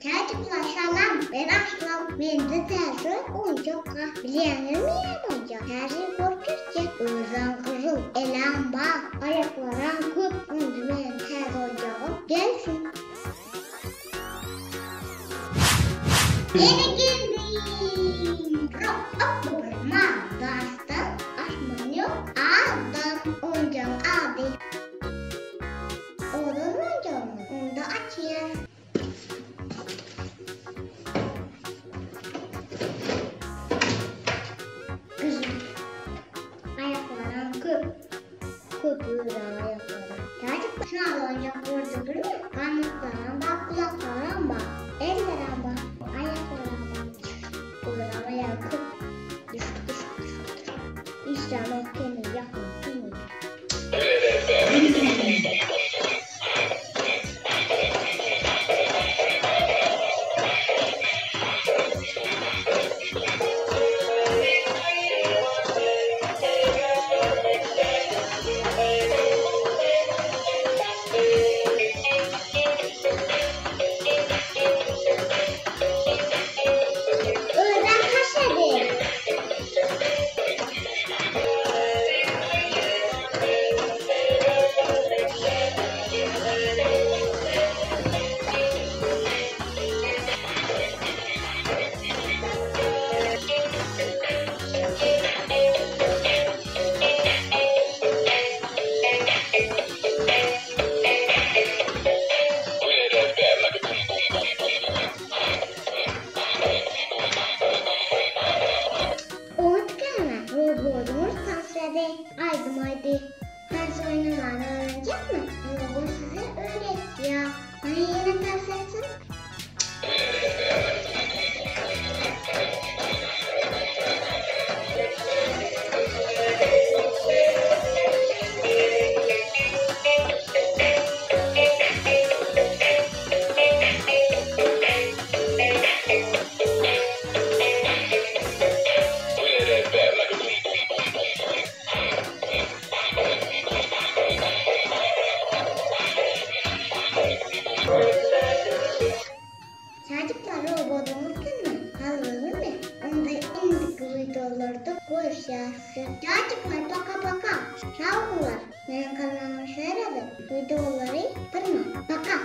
Çaýjyklar salam, men Arslan, mende täze oýunjak bar, bilýäňizmi näme oýunjak? Täze görkezjek, özem gyzyl, elem bar, aýaklaram köp, onda meniň täze oýunjagym gelsin. Ýene geldim! Ro-op bir mawy daşdan, asman ýok, adam, oýunjagyň ady. Owadan oýunjagymyz, onda açýas. Gyzyl. Aýaklaram köp. Köp öýräň aýaklary. Täjik şunada oýunjak gördüňizmi? Ganatlaram bar, gulaklaram bar, ellerem bar, aýaklaram bar. Öýräň aýagy köp. Düşdi, düşdi, düşdi, düşdi. Işdäm ok kemi, ýakyn kemi. Özem haşady. Oňat gämä robodyňyz tans ede, aýdym aýdy. Tans oýnamany öwrenjekmi? Robot size öwretýär. Hany ýene tans etsin? Çaýjyklar robodyň üstünde galdygyny onda indiki wideolarda görüşýäris. Çaýjyklar paka paka. Sag boluň. Meniň kanalyma seredip wideolary dyrmaň. Paka.